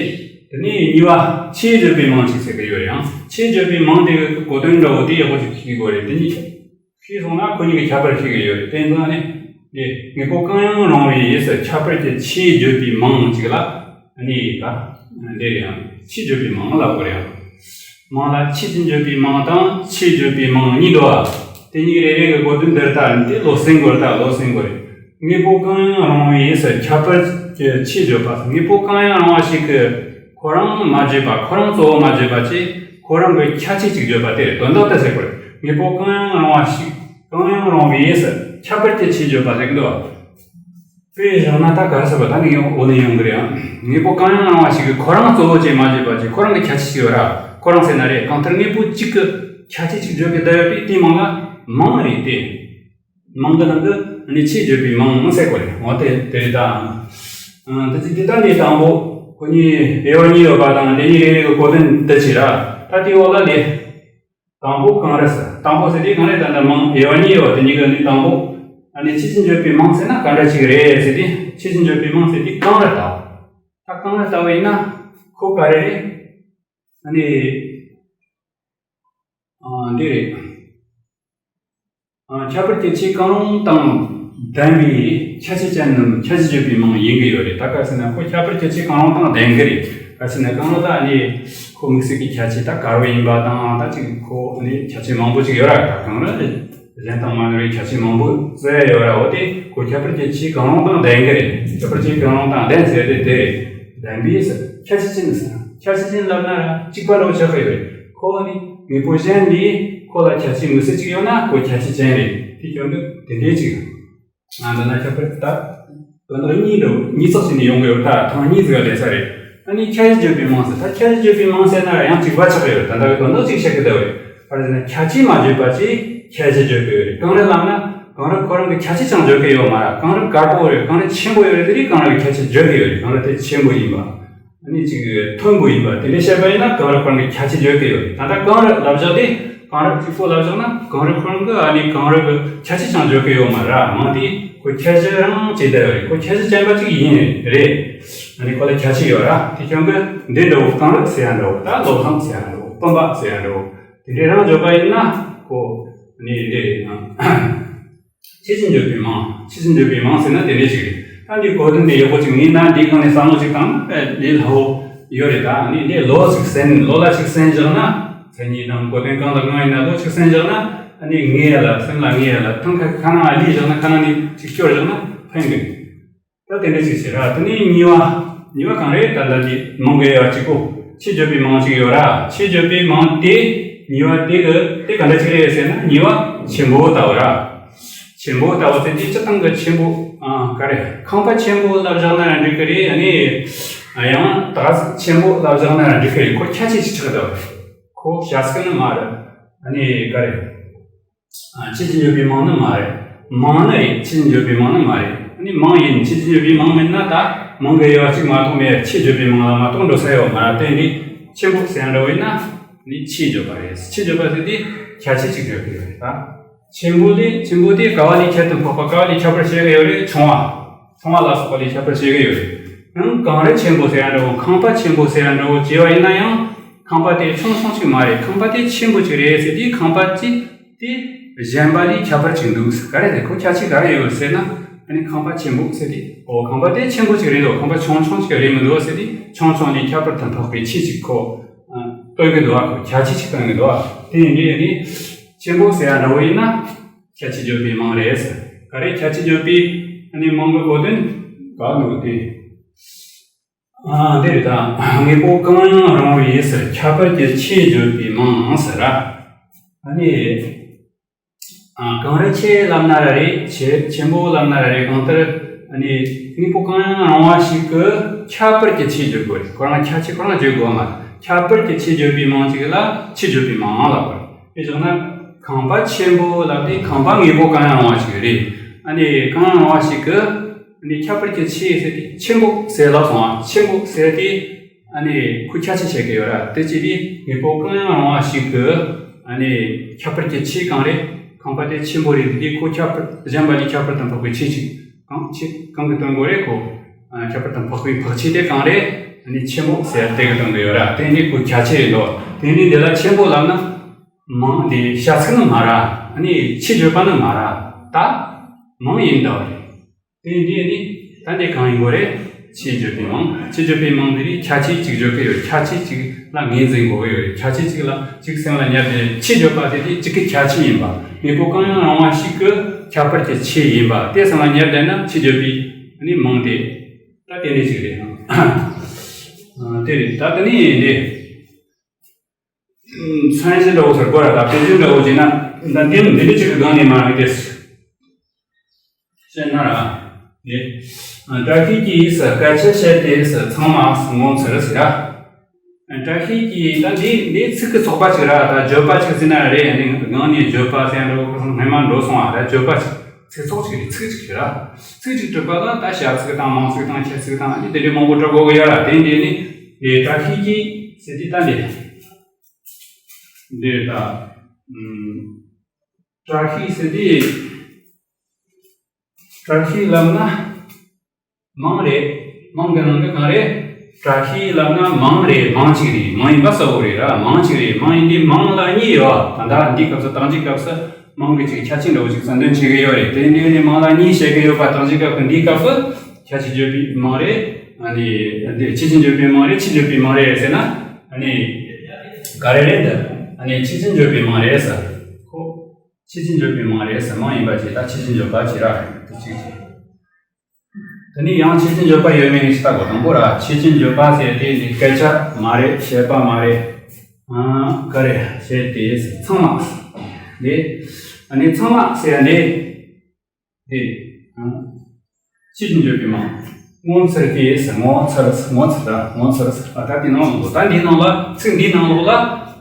དེ་ནས་གཉིས་པ་ཆོས་བརྗོད་པའི་མིང་ཞིག་ཟེར་གི་ཡོད་རེད། ཡང་ཆོས་བརྗོད་པའི་མིང་དེ་གི་གོ་དོན་འདྲ་བོ་དེ་ཡག་པོ་ཞིག་ཤེས་དགོས་རེད། དེ་གཉིས་ཤེས་སོང་ན་ཁོ་གཉིས་ཀྱི་ཁྱད་པར་ཤེས་གི་ཡོད་རེད། དེ་ཚོ་ནི་དེ་དངོས་པོ་གང་ཡང་རུང་བའི་ཡུལ་སུ་ཁྱད་པར་གྱི་ཆོས་བརྗོད་པའི་མིང་ཅིག་ལ། ཨ་ནི་ད་འདི་རེད། ཡང་ཆོས་བརྗོད་པའི་མིང་ལབ་དགོས་རེད། ཡང་མིང་ལ་ཆོས་ཅན་བརྗོད་པའི་མིང་དང་ཆོས་བརྗོད་པའི་མིང་གཉིས་འདུག་ཨ། དེ་གཉིས་རེ་རེ་གི་གོ་དོན་འདིར་ལྟ་རེད། དེ་བློ་སེང་དགོས་རེད། ད་བློ་སེང་དགོས་རེད། དངོས་པོ་གང་ཡང་རུང་བའི་ཡུལ་སུ་ཁྱད་པར་གྱི་ཆོས་བརྗོད་པ། དངོས་པོ་གང་ཡང་རུང་བ་ཞིག་གི་ཁོ་རང་མ་བརྗོད་པ། ཁོ་རང་གཙོ་བོ་མ་བརྗོད་པ་ཅིག་ཁོ་རང་གི་ཁྱད་ཆོས་ཅིག་བརྗོད་པ་དེ་རེད། དོན་དག་དེ་ཟེར་དགོས་རེད། དངོས་པོ་གང་ཡང་རུང་བ་ཞིག་གང་ཡང་རུང་བའི་ཡུལ་སུ་ཁྱད་པར་གྱི་ཆོས་བརྗོད་པ་ཟེར་གི་འདུག་ཨ། དཔེ་བཞག་ན་ད་ག་རེ་ཟེར་བ། ད་ནི་ཡང་འོ་ནི་ཡོང་གི་རེད། ཨང་། དངོས་པོ་གང་ཡང་རུང་བ་ཞིག་གི་ཁོ་རང་གཙོ་བོ་ཅིག་མ་བརྗོད་པ་ཅིག་ཁོ་རང་གི་ཁྱད་ཆོས་ཤིག་ཡོད་ར། ཁོ་རང་ཟེར་ན་རེད། གང་ལྟར་དངོས་པོ་གཅིག་གི་ཁྱད་ཆོས་ཅིག་བརྗོད་གི་བསྡད་ཡོད་པས་དེའི་མིང་ལ་མིང་རེད་དེ། མིང་གི་ནང་གི་ནི་ཆོས་བརྗོད་པའི་མིང་ཟེར་དགོས་རེད། འོ་དེ་དེ་རེད་ད། ཨང་། ད་ཅི་འདི་ལྟ་ནི་དང་པོ་ཁོ་གཉིས་དབྱེ་བ་གཉིས་ཡོད་པ་དང་དེ་གཉིས་རེ་རེ་གི་གོ་དོན་འདི་བྱེད་ར། ད་དེའི་འོག་ལ་ནི། དང་པོ་གང་རེད་ཟེར། དང་པོ་ཟེར་དུས་གང་རེད། ད་ལྟ་མིང་དབྱེ་བ་གཉིས་ཡོད་པ་དེ་གཉིས་ཀ་ནི་དང་པོ། ཨ་ནི་ཆོས་ཅན་བརྗོད་པའི་མིང་ཟེར་ན་ག་འདྲ་ཅིག་རེད་ཟེར་དུས། ཆོས་ཅན་བརྗོད་པའི་མིང་ཟེར་དུས་གང་རེད་ལྟ་བ། ད་གང་རེད་ལྟ་བ་ཡིན་ན་ཁོ་ག་རེ་རེད། ཨ་ནི། ཨ། འདི་རེད། ཨ། ཁྱད་པར་གྱི་ཆོས་གང་རུང་དང་ལྡན་པའི་ཁྱད་ཆོས་ཅན་ནམ་ཁྱད་ཆོས་བརྗོད་པའི་མིང་ཡིན་གྱི་ཡོད་རེད། ད་ག་ཟེར་ན་ཁོ་ཁྱད་པར་གྱི་ཆོས་གང་རུང་དང་ལྡན་གྱི་རེད། ག་ཟེར་ན་གང་ལ་ད་ཨ་ནི་ཁོ་དམིགས་བསལ་གྱི་ཁྱད་ཆོས་ད་དཀར་པོ་ཡིན་པ་དང་། ད་ཅིག་ཁོ་ཨ་ནི་ཁྱད་ཆོས་མང་པོ་ཅིག་ཡོད་ར། ད་གང་རུང་གཞན་དང་མ་ནོར་བའི་ཁྱད་ཆོས་མང་པོ་བཙལ་ཡོད་ར། འོ་དེ་ཁོ་ཁྱད་པར་གྱི་ཆོས་གང་རུང་དང་ལྡན་གྱི་རེད། ཁྱད་པར་ཆོས་གང་རུང་དང་ལྡན་ཟེར་དེ་དེ་རེད། ལྡན་པའི་ཟེར། ཁྱད་ཆོས་ཅན་ཟེར། ཁྱད་ཆོས་ཅན་ལབ་ན་ར་གཅིག་པ་འདྲ་བོ་ཆགས་ཀྱི་ཡོད་རེད། ཁོ་ནི་དངོས་པོ་གཞན་འདིས་ཁོ་ལ་ཁྱད་ཆོས་དམིགས་བསལ་གཅིག་ཡོད་ན་ཁོ་ཁྱད་ཆོས་ཅན་རེད། དེ་སྐྱོན་གྱི་དེ་འདྲའི་གཅིག་ང་འདི་ན་ཁྱད་པར་ད་དོན་དག་གཉིས་འདྲ་བོ་གཉིས་ཚགས་བྱས་ནས་ཡོང་གི་ཡོད། ད་ཐེངས་གཉིས་ཟིག་ལས་ས་རེད། ཨ་ནི་ཁྱད་གཞི་བརྗོད་པའི་མིང་ཟེར། ད་ཁྱད་གཞི་བརྗོད་པའི་མིང་ཟེར་ན་ཡང་གཅིག་པ་ཆགས་ཀྱི་ཡོད་རེད། ད་ལྟ་གི་དོན་དག་གཅིག་བཤད་ཀྱི་བསྡད་ཡོད་རེད། ག་རེ་ཟེར་ན་ཁྱད་ཆོས་མ་བརྗོད་པ་ཅིག་ཁྱད་གཞི་བརྗོད་ཀྱི་ཡོད་རེད། གང་རེད་ལབ་ན། གང་རེད་ཁོ་རང་གི་ཁྱད་ཆོས་ཅང་བརྗོད་ཀྱི་ཡོད་མ་རེད། གང་རེད་དཀར་པོ་རེད། གང་རེད་ཆེན་པོ་ཡོད་རེད། དེ་རིགས་གང་རེད་ཁྱད་ཆོས་བརྗོད་ཀྱི་ཡོད་རེད། གང་རེད་དེ་ཆེན་པོ་ཡིན་པ། ཨ་ནི་ཅིག་མཐོན་པོ་ཡིན་པ་དེ་འདྲ་བཤད་པ་ཡིན་ན་གང་རེད་ཁོ་རང་གི་ཁྱད་ཆོས་བརྗོད་ཀྱི་ཡོད་རེད། ད་ལྟ་གང་རེད་ལབ་བཞག་དེ་གང་རེད་གཅིག་པོ་ལབ་བཞག་ན་གང་རེད་ཁོ་རང་གི་ཨ་ནི་གང་རེད་གི་ཁྱད་ཆོས་ཅང་བརྗོད་ཀྱི་ཡོད་མ་རེད། མང་དེ་ཁོ་ཁྱད་གཞི་རང་བྱས་བསྡད་ཡོད་རེད། ཁོ་ཁྱད་གཞི་ཅན་པ་ཅིག་ཡིན་རེད། ཨ་ནི་ཁོ་ལ་ཁྱད་ཆོས་ཡོད་ར། དེ་ཁྱོད་ཀྱི་འདི་འདྲ་བོ་གང་རེད་ཟེར་ཡ་འདྲ་བོ། ད་བློ་བཟང་ཟེར་ཡ་འདྲ་བོ། སྤུན་པ་ཟེར་ཡ་འདྲ་བོ། དེ་འདྲའི་རང་བརྗོད་པ་ཡིན་ན་ཁོ་ནི་འདི་རེད། ཨང་། ཆོས་ཅན་བརྗོད་པའི་མིང་། ཆོས་ཅན་བརྗོད་པའི་མིང་ཟེར་ན་དེ་འདྲ་ཞིག་རེད། ད་འདི་གོ་དོན་དེ་ཡག་པོ་ཅིག་ངེས་ན་འདི་སྒང་ནས་བསམ་བློ་ཅིག་བཏང་ན་ཨེ་འདི་ལྷག་ཡོད་རེད། ད་ནི་འདི་ལོ་ཅིག་གསན། ལོ་ལ་ཅིག་གསན་བཞག་ན། མཚན་ཉིད་དང་གོ་དོན་གང་དང་གང་ཡིན་ན་ལོ་ཅིག་གསན་བཞག་ན་ཨ་ནི་ངེས་ཡ་ལ་སེམས་ལ་ངེས་ཡ་ལ་ཐང་ཁ་ཁ་ནང་ལ་ལུས་བཞག་ན། ཁ་ནང་ནས་ཅིག་སྐྱོར་བཞག་ན་ཕན་གི། ད་དེ་འདྲ་ཞིག་བྱེད་ར། དེ་ནས་གཉིས་པ། གཉིས་པ་གང་རེད། ད་ལྟ་འདི་མང་གི་ཡ་གཅིག་པོ་ཆོས་བརྗོད་པའི་མིང་ཞིག་ཡོད་ར། ཆོས་བརྗོད་པའི་མིང་དེ་གཉིས་པ་དེ་གི་དེ་ག་འདྲ་ཞིག་རེད་ཟེར་ན་གཉིས་པ་ཆེན་པོ་ལྟ་བུ་ར། ཆེན་པོ་ལྟ་བུ་ཟེར་དུས་སྤྱིར་བཏང་གི་ཆེན་པོ། ཨ། ག་རེ། ཁང་པ་ཆེན་པོ་ལབ་བཞག་ན་ཡང་འགྲིག་གི་རེད། ཨ་ནི་ཡང་ད་ཆེན་པོ་ལབ་བཞག་ན་ཡང་འགྲིག་གི་རེད། ཁོ་ཁྱད་ཆོས་ཤིག་ཆགས་འདུག་ཁོ་བྱ་སྐད་ནི་མ་རེད། ཨ་ནི་ག་རེ། ཆོས་ཅན་བརྗོད་པའི་མིང་ནི་མ་རེད། མིང་ནི་རེད། ཆོས་ཅན་བརྗོད་པའི་མིང་ནི་མ་རེད། ཨ་ནི་མིང་ཡིན། ཆོས་ཅན་བརྗོད་པའི་མིང་མིན་ན་ད་མིང་གི་དབྱེ་བ་གཅིག་མ་གཏོགས་མེད། ཆོས་བརྗོད་པའི་མིང་ལ་མ་གཏོགས་འགྲོ་ས་ཡོད་མ་རེད། དེ་འདི་ཆེན་པོ་ཟེར་ཡ་འདྲ་བོ་ཡིན་ན་ནི་ཆོས་བརྗོད་པ་རེད། ཆོས་བརྗོད་པ་ཟེར་དུས་ཁྱད་ཆོས་གཅིག་བརྗོད་ཀྱི་ཡོད་རེད་ད། ཆེན་པོ་དེ་ཆེན་པོ་དེ་ག་བ་ལས་ཁྱད་དུ་འཕགས་པ། ག་བ་ལས་ཁྱད་པར་བྱེད་ཀྱི་ཡོད་རེད། ཆུང་བ། ཆུང་བ་ལ་སོགས་པ་ལས་ཁྱད་པར་བྱེད་ཀྱི་ཡོད་རེད། ཡང་གངས་རི་ཆེན་པོ་ཟེར་ཡ་འདྲ་བོ། ཁང་པ་ཆེན་པོ་ཟེར་ཡ་འདྲ་བོ་བྱས་པ་ཡིན་ན་ཡང་ཁང་པ་དེ་ཆུང་ཆུང་ཞིག་མ་རེད། ཁང་པ་དེ་ཆེན་པོ་ཞིག་རེད་ཟེར་དུས་ཁང་པ་ཅི་དེ་གཞན་པ་ལས་ཁྱད་པར་ཅིག་འདུག་ཟེར། ག་རེ་རེད། ཁོ་ཁྱད་ཆོས་ག་རེ་ཡོད་ཟེར་ན། ཨ་ནི་ཁང་པ་ཆེན་པོ་ཟེར་དུས་ཨོ་ཁང་པ་དེ་ཆེན་པོ་ཞིག་རེད་འདུག་ཁང་པ་ཆུང་ཆུང་ཞིག་རེད་མི་འདུག་ཟེར་དུས་ཆུང་ཆུང་ལས་ཁྱད་པར་དུ་འཕགས་པའི་ཆོས་ཅིག་ཁོ་སྟོན་གྱི་འདུག་ཁོ་ཁྱད་ཆོས་ཅིག་སྟོན་གྱི་འདུག་དེ་ཡིན་དུས་ཨ་ནི་ཆེན་པོ་ཟེར་ཡ་འདྲ་བོ་ཡིན་ན། ཁྱད་ཆོས་བརྗོད་པའི་མིང་རེད་ཟེར། ག་རེ་ཁྱད་ཆོས་བརྗོད་པའི་ཨ་ནི་མིང་གི་གོ་དོན་ག་འདུག་དེ། ཨ་འདི་རེད་ད། དངོས་པོ་གང་ཡང་རུང་བའི་ཟེར། ཁྱད་པར་གྱི་ཆོས་བརྗོད་པའི་མིང་ཟེར་ར། ཨ་ནི་ཨ་གངས་རི་ཆེ་ལབ་ན་ར་རེད། ཆེ་ཆེན་པོ་ལབ་ན་ར་རེད། གང་ལྟར་ཨ་ནི་དངོས་པོ་གང་ཡང་རུང་བ་ཞིག་གི་ཁྱད་པར་གྱི་ཆོས་བརྗོད་དགོས་རེད། ཁོ་རང་ཁྱད་ཆོས་ཁོ་རང་བརྗོད་དགོས་མ་རེད། ཁྱད་པར་གྱི་ཆོས་བརྗོད་པའི་མིང་ཅིག་ལ་ཆོས་བརྗོད་པའི་མིང་ལབ་དགོས་རེད། དཔེ་བཞག་ན་ཁང་པ་ཆེན་པོ་ལབ་དུས་ཁང་པ་དངོས་པོ་གང་ཡང་རུང་བ་ཞིག་རེད། ཨ་ནི་གང་ཡང་རུང་བ་ཞིག་གི་ཨ་ནི་ཁྱད་པར་གྱི་ཆོས་ཟེར་དུས་ཆེན་པོ་ཟེར་ལབ་སོང་ང་། ཆེན་པོ་ཟེར་དུས་ཨ་ནི་ཁོ་ཁྱད་ཆོས་བཤད་ཀྱི་ཡོད་ར། དེ་བྱས་དུས་དངོས་པོ་གང་ཡང་རུང་བ་ཞིག་གི་ཨ་ནི་ཁྱད་པར་གྱི་ཆོས་གང་རེད། ཁང་པ་དེ་ཆེན་པོ་རེད། འདི་དུས་ཁོ་ཁྱད་པར་གཞན་པ་ལས་ཁྱད་པར་དུ་འཕགས་པའི་ཆོས་ཅིག་གང་ཆོས་གང་གི་སྟོན་དགོས་རེད། ཁོ་ཨ་ཁྱད་པར་དུ་འཕགས་པའི་འཕགས་ཆོས་དེ་གང་རེད། ཨ་ནི་ཆེན་པོ་ཟེར་དེ་གི་སྟོན་གྱི་ཡོད་ར། དེ་འདི་ཁོ་ཁྱད་ཆོས་རེད་འདུག་དེ་འདི་འདི་ལ་ཆེན་པོ་ལབ་ན་མིང་འདི་བྱ་ཚིག་ནི་མ་ར། ཨ་ནི་ཆོས་བརྗོད་པ་ནི་མ་ར། ད་མིང་ཡིན་འདུག་རེད། དེ་འདི་ནི་ད་འདི་གང་ཡིན་དགོས་རེད། ཆོས་བརྗོད་པའི་མིང་། ཆོས་བརྗོད་པའི་མིང་འདི་ནི་ཁྱད་ཆོས་གཅིག་བརྗོད་ཀྱི་ཡོད། ཁྱད་ཆོས་གཅིག་ལ་ངོས་འཛིན་དགོས་ཀྱི་ཡོད་རེད། ཁྱད་ཆོས་གཅིག་ལ་གཅིག་སེམས་ལ་ཉར་ཏེ་ཆོས་བརྗོད་པ་དེ་དེ་གཅིག་གི་ཁྱད་ཆོས་ཡིན་པ། དངོས་པོ་གང་ཡང་རུང་བ་ཞིག་གི་ཁྱད་པར་གྱི་ཆོས་ཡིན་པ་དེ་སེམས་ལ་ཉར་བསྡད་ན་ཆོས་བརྗོད་པའི་ནི་མིང་དེ་ད་དེ་འདྲ་ཞིག་རེད། ཨ་དེ་རེད། ད་དེ་ནི་འདི། མཚན་གཞི་འདྲ་བོ་ཟེར་དགོས་ར། ད་དཔེ་བརྗོད་འདྲ་བོ་བྱས་ན་ད་འདི་ནི་འདི་འདྲ་ཅིག་གི་སྒང་ནས་མ་རེད་དེ། བཤད་ན་ར། དེ། བཀྲ་ཤིས་ཀྱིས་སྐད་ཆ་བཤད་དེ་ཚང་མ་ངོ་ཚ་ར་ཟེར་ར། བཀྲ་ཤིས་ཀྱིས་ད་འདི་འདི་ཚིག་གི་ཚོགས་པ་ཅིག་ར། ད་བརྗོད་པ་ཅིག་ཟེར་ན་རེད། ཨ་ནི་སྒང་ནས་བརྗོད་པ་ཟེར་འགྲོ་སྔོན་མ་འགྲོ་སོང་བ། ད་བརྗོད་པ་ཅིག་ཚིག་ཚོགས་ཅིག་རེད། ཚིག་ཅིག་རེད་ར། ཚིག་ཅིག་གྲུབ་པ་ལ་ད་བྱ་ཚིག་དང་མང་ཚིག་དང་ཁྱད་ཚིག་དང་ཨ་ནི་དེ་འདྲའི་མང་པོ་གྲུབ་དགོས་ཀྱི་ཡོད་ར། དེ་འདི་ནི་དེ་བཀྲ་ཤིས་ཀྱིས་ཟེར་དེ་ད་འདི་འདི་ད་ཨུམ། བཀྲ་ཤིས་ཟེར་དེ། བཀྲ་ཤིས་ལབ་ན་མིང་རེད། མིང་གི་ནང་གི་གང་རེད། བཀྲ་ཤིས་ལབ་ན་མིང་རེད། མིང་གཅིག་རེད། མིང་ཡིན་པ་གསལ་པོ་རེད་ར། མིང་གཅིག་རེད། མིང་ཡིན་དུས་མིང་ལ་གཉིས་ཡོད། ད་ལྟ་འདིའི་སྐབས་སུ་དང་འདིའི་སྐབས་སུ་མིང་གི་ཅིག་ཁྱད་ཆོས་འདྲ་བོ་ཅིག་གསལ་སྟོན་བྱེད་ཀྱི་ཡོད་རེད། དེ་འདྲའི་ནི་མིང་ལ་གཉིས་བཤད་ཀྱི་ཡོད་པ། དང་འདིའི་སྐབས་སུ་འདིའི་སྐབས་སུ་ཁྱད་ཆོས་བརྗོད་པའི་མིང་རེད། ཨ་ནི་འདི་ཆོས་ཅན་བརྗོད་པའི་མིང་རེད། ཆོས་བརྗོད་པའི་མིང་རེད་ཟེར་ན་ཨ་ནི་ག་རེ་རེད་འདི། ཨ་ནི་ཆོས་ཅན་བརྗོད་པའི་མིང་རེད་ཟེར། ཁོ། ཆོས་ཅན་བརྗོད་པའི་མིང་རེད་ཟེར། མིང་ཡིན་པ་ཅིག་ད་ཆོས་ཅན་བརྗོད་པ་ཅིག་ར། དེ་གཅིག་བྱས། དེ་ནས་ཡང་ཆོས་ཅན་བརྗོད་པ་ཡོད་མེད་ནི་ཞིག་ལྟ་དགོས། དང་པོ་ར་ཆོས་ཅན་བརྗོད་པ་ཟེར་དེ་ནི་སྐད་ཆ་མ་རེད། བཤད་པ་མ་རེད། ཨ་ག་རེ་བཤད་དེ་ཚང་མ་དེ། ཨ་ནི་ཚང་མ་ཟེར་ཡ་འདི་དེ་ཨ། ཆོས་ཅན་བརྗོད་པའི་མིང་། ངོ་མཚར་སྐྱེས་ཟེར། ངོ་མཚར་ཟེར། ངོ་མཚར་ད་ངོ་མཚར་ཟེར། ཨ་ད་དེ་ནང་ལ་འདུག་ད་འདིའི་ནང་ལ་ཚིག་འདིའི་ནང་ལོགས་ལ་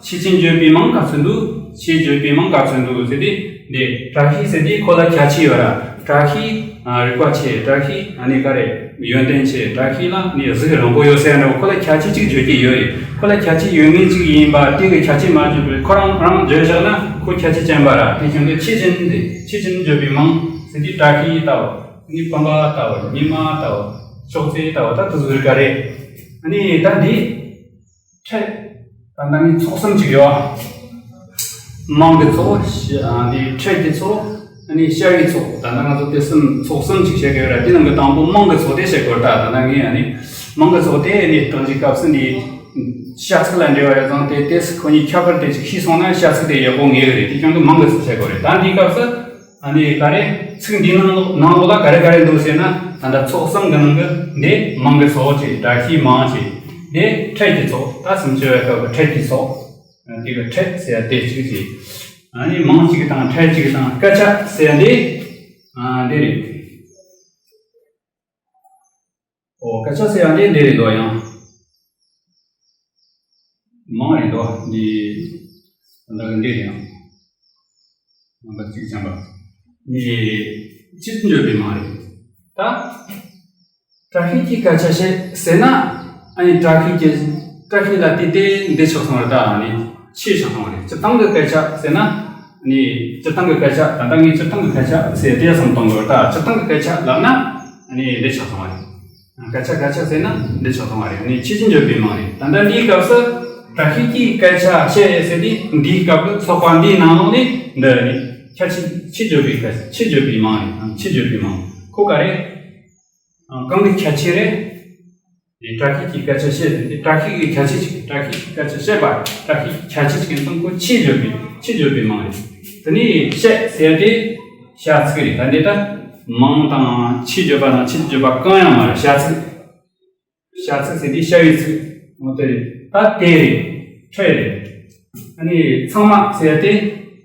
ཆོས་ཅན་བརྗོད་པའི་མིང་ག་ཚོད་འདུག་ཆོས་བརྗོད་པའི་མིང་ག་ཚོད་འདུག་ཟེར་དུས་འདི་བཀྲ་ཤིས་ཟེར་དུས་ཁོ་ལ་ཁྱད་ཆོས་ཡོད་ར། བཀྲ་ཤིས་ཨ་རིག་པ་ཆེ། བཀྲ་ཤིས་ཨ་ནི་ག་རེ་ཡོན་ཏན་ཆེ། བཀྲ་ཤིས་ལ་ནི་གཟུགས་རིང་པོ་ཡོད་ཟེར་འདྲ་བོ། ཁོ་ལ་ཁྱད་ཆོས་གཅིག་བརྗོད་ཀྱི་ཡོད་རེད། ཁོ་ལ་ཁྱད་ཆོས་ཡོད་མཁན་གཅིག་ཡིན་པ་དེ་གི་ཁྱད་ཆོས་མ་བརྗོད་པར་ཁོ་རང་རང་བརྗོད་བཞག་ན་ཁོ་ཁྱད་ཆོས་ཅན་པ་ར། དེ་བྱུང་དུས་ཆོས་ཅན་དེ་ཆོས་ཅན་བརྗོད་པའི་མིང་ཟེར་དུས་བཀྲ་ཤིས་ལྟ་བུ། ནི་སྤང་པ་ལྟ་བུ། ཉི་མ་ལྟ་བུ། ཅོག་ཙེ་ལྟ་བུ། ད་དེ་ཚོ་རིགས་ག་རེད། ཨ་ནི་ད་འདི་ཕྲད་ད་ལྟ་ནི་ཚོགས་གསུམ་ཅིག་ཡོད། མིང་གི་ཚོགས། ཨ་ནི་ཕྲད་ཀྱི་ཚོགས། ཨ་ནི་བྱ་བའི་ཚོགས། ད་ལྟ་ང་ཚོ་དེ་གསུམ་ཚོགས་གསུམ་ཅིག་བཤད་ཀྱི་ཡོད་ར། དེ་ནང་གི་དང་པོ་མིང་གི་ཚོགས་དེ་བཤད་དགོས་རེད། ད་ད་ལྟ་ངས་ཨ་ནི་མིང་གི་ཚོགས་དེ་ཨ་ནི་སྟངས་ཀྱི་སྐབས་སུ་ནི་བྱ་ཚིག་ལ་འབྲེལ་བ་ཡོད་ཙང་དེ་དེ་ཁོ་གཉིས་ཁྱད་པར་དེ་ཅིག་ཤེས་སོང་ན་བྱ་ཚིག་དེ་ཡག་པོ་ངེས་ཀྱི་རེད། དེ་རྐྱང་དུ་མིང་གི་ཚོགས་བཤད་དགོས་རེད། ད་འདིའི་སྐབས་སུ། ཨ་ནི་ག་རེ་ཚིག་འདིའི་ནང་ལོགས་ནང་ལོགས་ལ་ག་རེ་ག་རེ་འདུག་ཟེར་ན། ད་ལྟ་ཚོགས་གསུམ་གི་ནང་གི་འདི་མིང་གི་ཚོགས་ཅིག་བཀྲ་ཤིས་མིང་ཅིག་འདི་ཕྲད་ཀྱི་ཚོགས། ད་སུམ་ཅུ་པའི་སྐབས་ཀྱི་ཕྲད་ཀྱི་ཚོགས། འདི་གི་ཕྲད་ཟེར་ཡ་དེ་གཅིག་ཅིག་ཨ་ནི་མིང་གཅིག་དང་ཕྲད་གཅིག་དང་སྐད་ཆ་ཟེར་ཡ་འདི། ཨ་འདི་རེད། ཨོ་སྐད་ཆ་ཟེར་ཡ་འདི་འདི་རེད་དོ། ཡང་མིང་རེད་དོ། འདི་ད་ལྟ་གི་འདི་རེད། ཡང་ རྣམ་པ་གཅིག་ཅན་པ། ནི་ཕྱིས་འཇོག་པའི་མིང་རེད། ད་དྲག་ཤུལ་གྱི་སྐད་ཆ་བཤད་ཟེར་ན། ཨ་ནི་དྲག་ཤུལ་གྱི་དྲག་ཤུལ་ལ་དེ་དེ་འདི་ཆགས་སོང་བ་རེད། ད་ཨ་ནི་ཕྱིས་ཆགས་སོང་བ་རེད། སྤྱིར་བཏང་གི་སྐད་ཆ་ཟེར་ན། ནི་སྤྱིར་བཏང་གི་སྐད་ཆ། ད་ལྟ་ངས་སྤྱིར་བཏང་གི་སྐད་ཆ་ཟེར་དེ་བསམ་བཏང་དགོས། ད་སྤྱིར་བཏང་གི་སྐད་ཆ་ལབ་ན་ཨ་ནི་འདི་ཆགས་སོང་བ་རེད། སྐད་ཆ་སྐད་ཆ་ཟེར་ན་འདི་ཆགས་སོང་བ་རེད། ནི་ཕྱིས་ཀྱི་འཇོག་པའི་མིང་རེད། ད་ལྟ་འདིའི་སྐབས་སུ་དྲག་ཤུལ་གྱི་སྐད་ཆ་བཤད་ཟེར་དུས། འདིའི་སྐབས་ཀྱི་ཚོགས་པ་འདིའི་ནང་ལོགས་ནས་འདི་ནི་ཁྱད་ཆོས། ཕྱིས་འཇོག་པའི་སྐད། ཕྱིས་འཇོག་པའི་མིང་རེད། ཕྱིས་འཇོག་པའི་མིང་ཁོ་ག་རེ། གང་གི་ཁྱད་ཆོས་རེད། དྲག་ཤུལ་གྱི་སྐད་ཆ་བཤད་ཟེར་དུས་དྲག་ཤུལ་གྱི་ཁྱད་ཆོས་ཅིག་དྲག་ཤུལ་གྱི་སྐད་ཆ་བཤད་པ། དྲག་ཤུལ་གྱི་ཁྱད་ཆོས་ཅིག་ཡིན་ཙང་ཁོ་ཕྱིས་འཇོག་པའི། ཕྱིས་འཇོག་པའི་མིང་རེད། དེ་ནས་བཤད་ཟེར་དེ་བྱ་ཚིག་རེད། ད་འདི་ད་མིང་དང་ཕྱིས་འཇོག་པ་དང་ཕྱིས་འཇོག་པ་གང་ཡང་མ་རེད། བྱ་ཚིག་བྱ་ཚིག་ཟེར་དུས་བྱ་བའི་ཚིག་འོ་དེ་རེད། ད་དེ་རེད། ཁྲོད་རེད། ཨ་ནི་ཚང་མ་ཟེར་དེ་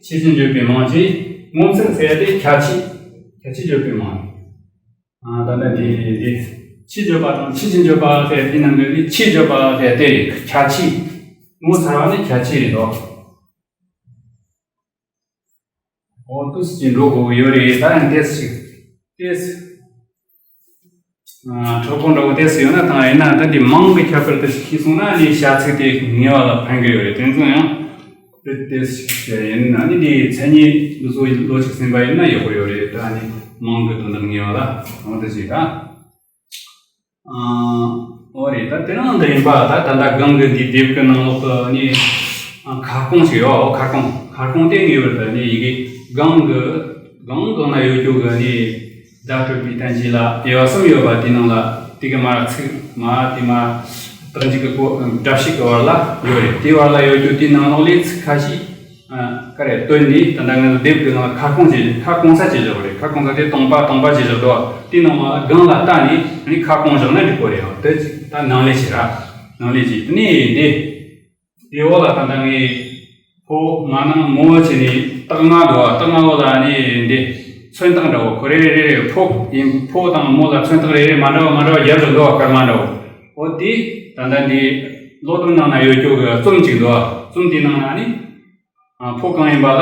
ཕྱིས་ཀྱི་འཇོག་པའི་མིང་རེད། ངོ་མཚར་ཟེར་དེ་ཁྱད་ཆོས། ཁྱད་ཆོས་འཇོག་པའི་མིང་རེད། ཨ། ད་ལྟ་འདི་འདི་ཕྱིས་འཇོག་པ་དང་ཕྱིས་ཀྱི་འཇོག་པ་ཟེར་དེའི་ནང་གི་ནི་ཕྱིས་འཇོག་པ་ཟེར་དེ་ཁྱད་ཆོས། ངོ་མཚར་བ་ནི་ཁྱད་ཆོས་རེད་དོ། འོ་དུས་ཀྱི་འགྲོ་དགོས་ཡོད་རེད། ད་ཡང་ཏེས་ཞིག་ཏེས། ཨ། གྲོགས་པོ་འདྲ་བོ་ཏེས་ཡོད་ན། ད་ཡིན་ན་ད་འདི་མིང་གི་ཁྱད་པར་དེ་ཤེས་སོང་ན་ནི་བྱ་ཚིག་དེ་ངེས་པ་ལ་ཕན་གི་ཡོད་རེད། དེ་ཚོ་ཡང་དེ་དེ་ཡིན་ན་ནི་འདི་མཚན་ཉིད་འདི་ཚོ་ལོ་གཅིག་ཟིན་པ་ཡིན་ན་ཡག་པོ་ཡོད་རེད། ད་ནི་མིང་གི་དོན་དག་ངེས་པ་ལ་འོ་དེ་ཞིག་ད། ཨ། འོ་རེད། ད་དེ་རང་འདི་ཡིན་པ། ད་ད་ལྟ་སྒང་གི་འདི་དེབ་ཀྱི་ནང་ལོགས་སུ་ནི་ཨ་ཁ་སྐོང་ཞིག་ཡོད། ཁ་སྐོང་། ཁ་སྐོང་དེ་ངེས་པར་དུ་ནི་ཡི་གེ་སྒང་གི་སྒང་སྒང་ན་ཡོད་རྒྱུ་གི་ནི་བརྡ་སྤྲོད་པའི་བསྟན་བཅོས་ལ་དབྱེ་བ་གསུམ་ཡོད་པ། དེའི་ནང་ལ་དེ་གི་མར་ཚིག་མ་དེ་མ་རྟགས་འཇུག་གི་གོ་སྒྲ་བཤད་ཀྱི་བར་ལ་ཡོད་རེད། དེའི་བར་ལ་ཡོད་རྒྱུ་དེའི་ནང་ལོགས་ལས་ཚིག་ཁ་ཤས། ཨ། ག་རེ་བཏོན་ནས་ད་ལྟ་ང་ཚོ་དེབ་ཀྱི་ནང་ལ་ཁ་སྐོང་བྱེད། ཁ་སྐོང་ས་བྱེད་བཞག་པ་རེད། ཁ་སྐོང་ས་དེ་སྟོང་པ་སྟོང་པ་བྱེད་བཞག་འདུག་དེའི་ནང་ལ་སྒང་ལ་བལྟས་ནས་ནི་ཁ་སྐོང་བཞག་ན་འགྲིག་གི་རེད། དེ་ད་ནང་ལས་བྱེད་ར། ནང་ལས་བྱེད། དེ་ནས་འདི་དེའི་འོག་ལ་ད་ལྟ་ངས་ཕོ་མ་ནང་མོ་བྱས་ནས་རྟགས་ལྔ་འདུག་རྟགས་ལྔ་འོག་ལ་ནི་འདི་མཚོན་རྟགས་འདྲ་བོ་ཁོ་རེ་རེ་རེ་ཕོ་ཡིན། ཕོ་དང་མོ་ལ་མཚོན་རྟགས་རེ་རེ་མ་འདྲ་བ་མ་འདྲ་བ་རྒྱབ་ཏུ་འདུག་སྐར་མ་འདྲ་བོ། འོ་དེ་ད་ལྟ་འདི་ཀློག་དེབ་ནང་ན་ཡོད་རྒྱུ་གི་རྩོམ་གཅིག་འདུག་རྩོམ་དེའི་ནང་ན་ནི། ཨ། ཕོ་གང་ཡིན་པ་ལ་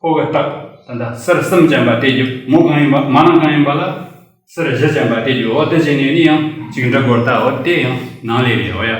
ཕོ་གི་རྟགས་ད་ལྟ་གསེར་གསུམ་ཅན་པ་དེ་རྒྱུ། མོ་གང་ཡིན་པ། མ་ནང་གང་ཡིན་པ་ལ་གསེར་བཞི་ཅན་པ་དེ་རྒྱུ། འོ་དེ་བྱས་ནས་ནི་ཡང་གཅིག་འདྲ་དགོས། ད་འོ་དེ་ཡང་ནང་ལས་རེད། འོ་ཡ།